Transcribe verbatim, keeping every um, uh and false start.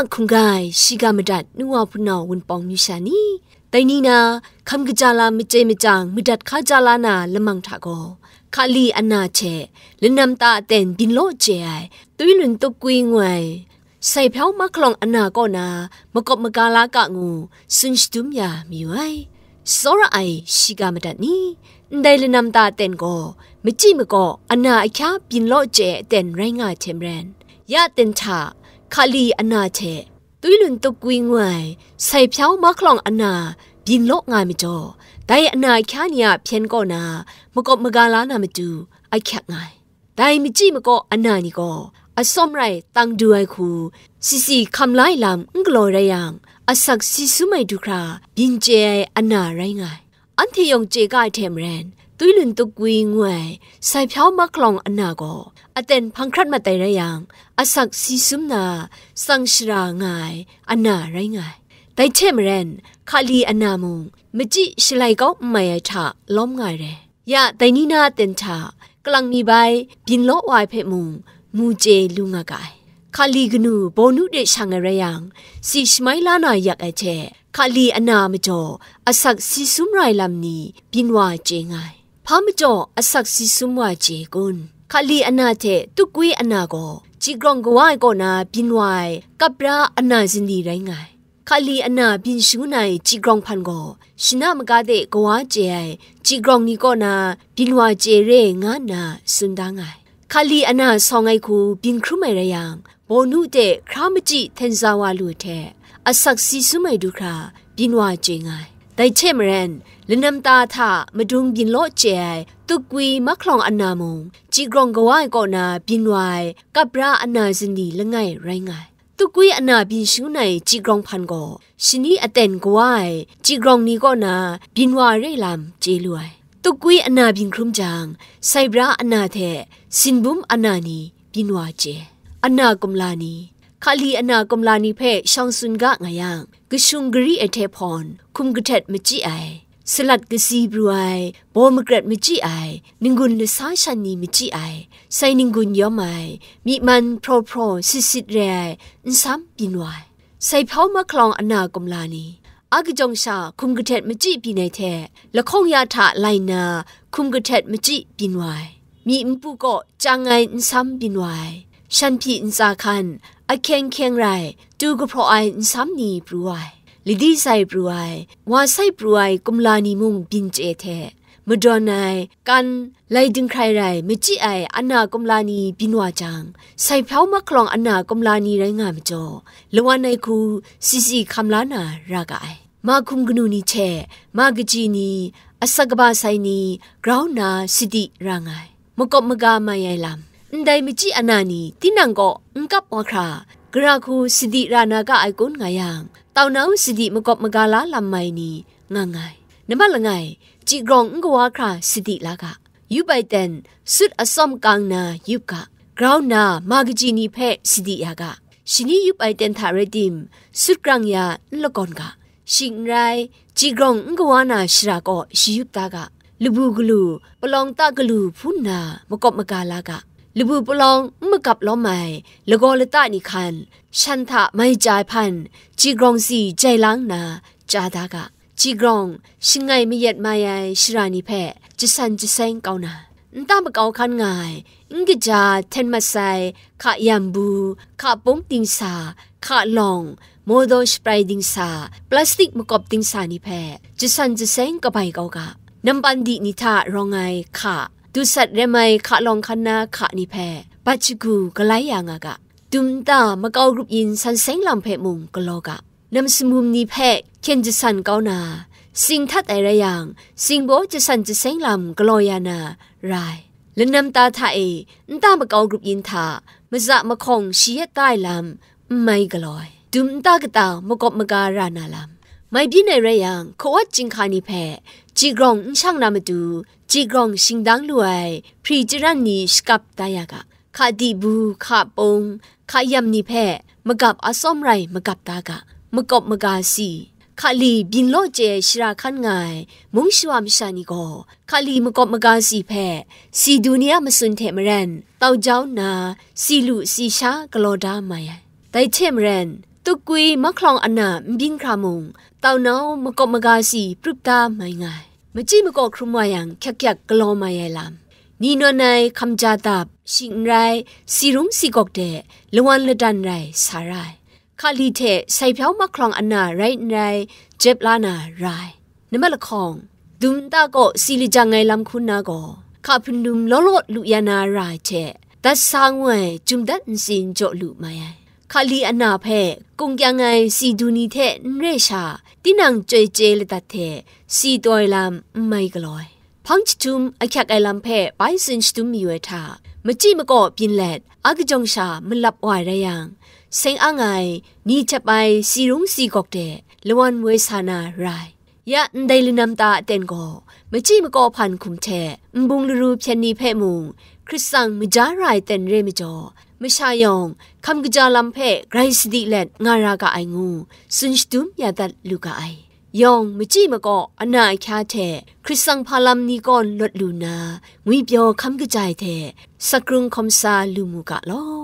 hkungga ai shiga madat nu wa hpunau wunpawng myu sha ni, dai ni na hkam kaja lam machye machyang madat hka ja la na lamang hta gaw, hkali ana hte lanam ta aten byin law chye ai, twi lun tup kwi ngu ai, sai hpyau mahkalawng ana kaw na makawp maga la ga ngu tsun shadum ya mayu ai. Tsawra ai shiga madat ni, ndai lanam ta aten gaw, machyi makaw ana ahkya byin law chye ai aten rai nga ai hte maren, ya aten hta hkali ana hte twi lun tup kwi ngu ai, sai hpyau mahkalawng ana byin law nga ai majaw, dai ana ahkya ni a hpyen kaw na makawp maga la na matu ahkyak nga ai. Dai machyi makaw ana ni gaw, atsawm rai tang du ai hku, sisi hkam la ai lam n galaw rai yang, asak si sum ai du hkra byin chye ai ana rai nga ai. Anhte yawng chye ga ai hte maren, twi lun tup kwi ngu ai, sai hpyau mahkalawng ana gaw, aten hpang hkrat mat ai rai yang, asak si sum na, tsang shara nga ai ana rai nga ai. Dai hte maren, hkali ana mung, machyi shalai kau n mai ai hta lawm nga ai re. Ya, dai ni na aten hta, kalang mi bai, byin law wa ai hpe mung, mu chye lu nga ga ai. Hkali kanu bawnu de shang ai rai yang, si shamai la na yak ai hte, hkali ana majaw, asak si sum rai lam ni byin wa chye nga ai. Hpa majaw asak si sum wa chye kun? Hkali ana hte tukwi ana gaw, chyi grawng kawa ai kaw na byin wa ai kapra ana zani rai nga ai. Hkali ana byin shangun ai chyi grawng hpan gaw, shana maga de kawa chye ai chyi grawng ni kaw na byin wa chye re nga nna tsun da nga ai. Hkali ana sawng ai hku byin hkrum ai rai yang, bawnu de hkra machyi htenza wa lu ai hte, asak si sum ai du hkra byin wa chye nga ai. Dai hte maren, lanam ta hta madung byin law chye ai tukwi mahkalawng ana mung, chyi grawng kawa ai kaw na byin wa ai kapra ana zani langai rai nga ai. Tukwi ana byin shangun ai chyi grawng hpan gaw, shani aten kawa ai chyi grawng ni kaw na byin wa re lam chye lu ai. Tukwi ana byin hkrum jang, saibra ana hte sinbum ana ni byin wa chye. Ana kumla ni, hkali ana kumla ni hpe shawng tsun ga nga yang, kashung gari ai hte hpawn hkum kahtet machyi ai, salat kasi pru ai, baw makrat machyi ai, n-gun lasa shan ni machyi ai, sai n-gun yawm ai, myi man hpraw hpraw sit sit re ai, nsam byin wa ai. Sai hpyau mahkalawng ana kumla ni, a kajawng sha hkum kahtet machyi byin ai hte, lahkawng ya hta lai nna hkum kahtet machyi byin wa ai. Myi npu kaw chyang ai nsam byin wa ai, shan hpyi ntsa hkan, ahkyeng hkyeng rai, tu kahpraw ai nsam ni pru wa ai, ladi sai pru ai, wa sai pru ai kumla ni mung byin chye hte, madawn ai, kan, lai dinghkrai rai, machyi ai ana kumla ni byin wa jang, sai hpyau mahkalawng ana kumla ni rai nga majaw, lawan ai hku sisi hkam la na ra ga ai. Ma hkum kanu ni hte, ma kaji ni, asak kaba sai ni, grau nna sadi ra nga ai. Makawp maga mai ai lam. Ndai machyi ana ni tinang kaw n kap wa hkra, gara hku sadi ra na ga ai kun nga yang, taunau sadi makawp maga la lam mai ni nga nga ai. Nambat langai, chyi grawng n kawa hkra sadi la ga. Yup ai ten, sut atsawm kang na yup ga. Grau nna, ma kaji ni hpe sadi ya ga. Shani yup ai ten hta rai tim, sut grang ya n lakawn ga. Shing n rai, chyi grawng n kawa na shara kaw shayup da ga. Labu galu, palawng ta galu hpun nna makawp maga la ga. Labu palawng n magap lawm ai lagaw lata ni hkan, shan hta mai chya ai hpan, chyi grawng si jai lang nna chya da ga. Chyi grawng, shangai mayat mai ai shara ni hpe jasan jaseng kau na, nta makau hkan nga ai, n kaja hten mat sai, hka yam bu, hka pung dingsa, hka lawng, mawdaw shaprai dingsa, plastik makawp dingsa ni hpe jasan jaseng kabai kau ga. Nampan di ni hta rawng ai hka, dusat rem ai hka lawng hkan na hka ni hpe bat shagu galai ya nga ga. Dum nta makau grup yin san seng lam hpe mung galaw ga. Nam sumum ni hpe hkyen jasan kau na, sing htat ai rai yang, singbaw jasan jaseng lam galaw ya na ra ai. Lanam ta hta e, nta makau grup yin hta, maza mahkawng shi yet da ai lam, n mai galaw ai. Dum nta kata makawp maga ra na lam, mai byin ai rai yang, hkawat chyinghka ni hpe, chyi grawng n shang na matu, chyi grawng shingdang lu ai, hpri chyaran ni shakap da ya ga. Hka di bu, hka pung, hka yam ni hpe magap atsawm rai magap da ga, makawp maga si, hka li byin law chye ai shara hkan nga ai mung shawa masha ni gaw, hka li makawp maga si hpe si du ni a matsun hte maren tau jau nna, si lu si sha galaw da mai ai. Dai hte maren, Tukwi mahkalawng ana n byin hkra mung, taunau makawp maga si prup da mai nga ai. Machyi makaw hkrum wa yang, hkyak hkyak galaw mai ai lam, ni nawn ai hkamja dap, shing n rai, si rung si gawk de, lawan ladan rai sa ra ai. Hkali hte sai hpyau mahkalawng ana rai n rai, jep la na ra ai. Nambat lahkawng, dum nta kaw si lajang ai lam hkun na gaw, hka hpundum law law lu ya na ra ai hte, dat sa ngu ai jum dat ntsin jaw lu mai ai. Hkali ana hpe kung kyang ai si du ni hte n re sha, tinang chyoi chye ladat hte si taw ai lam n mai galaw ai. Hpang jahtum ahkyak ai lam hpe bai tsun shadum mayu ai hta, machyi makaw byin let, a kajawng sha malap wa ai rai yang, seng ang ai, ni htyep ai, si rung si gawk de, lawan woi sa na ra ai. Ya ndai lanam ta aten gaw, machyi makaw hpan hkum hte nbung laru hpyen ni hpe mung, Hkrit tsang maja ra ai ten re majaw, masha yawng hkam kaja lam hpe grai sadi let nga ra ga ai ngu, tsun shadum ya dat lu ga ai. Yawng machyi makaw ana ahkya hte Hkrit tsang hpa lam ni kaw n lawt lu nna, ngwipyaw hkam kaja ai hte sakrung hkawm sa lu mu ga law.